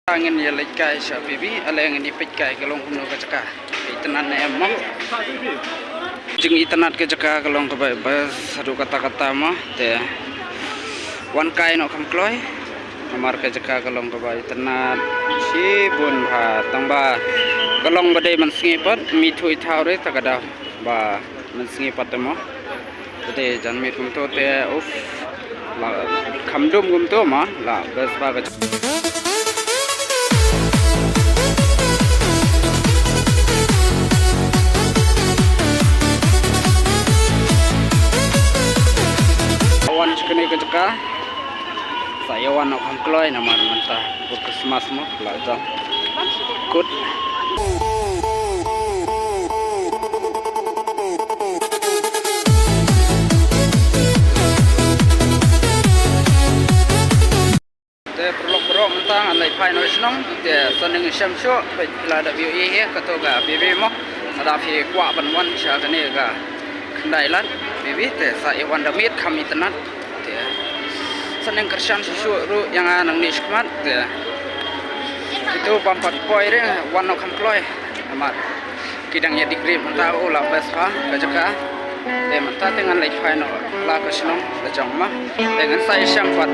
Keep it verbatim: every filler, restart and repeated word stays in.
Ngin ïa leit kai sha P B, ale ngin ïa peit kai ka long kumno ka jaka. Itynnad ne em mo? Jingitynnad ka jaka ka long kaba best haduh katta katta mo. Te wan kai noh kham kloi. Namar ka jaka ka long kaba itynnad shibun bha, tang ba ka long ba dei mynsngi pat, ym ithuh ithaw re, ta ka daw ba mynsngi pat te mo. Te jan miet kumto te, uff, la kham dum kumto mo, la best bha ka. Wan sha kane ka jaka. Sa ïa wan noh kham kloi namar mynta bad Christmas mo, la jong. Kut. Te paralok baroh, mynta ngan leit phai noh shnong, te sa ning shem shuh, peit phi la da view ïa hi, kato ka P B mo, lada phi kwah ban wan sha kane ka Khyndai Lad P B, te sa ïa wan da miet kham itynnad, te sa ning kyrshan shuh shuh ruh ïa nga nangne shakhmat, te kito bym pat poi re, wan noh kham kloi, namar ki dang ïa degree mynta, u la best bha ka jaka. Te mynta te ngan leit phai noh la ka shnong la jong mo. Te ngan sa ïa shem pat.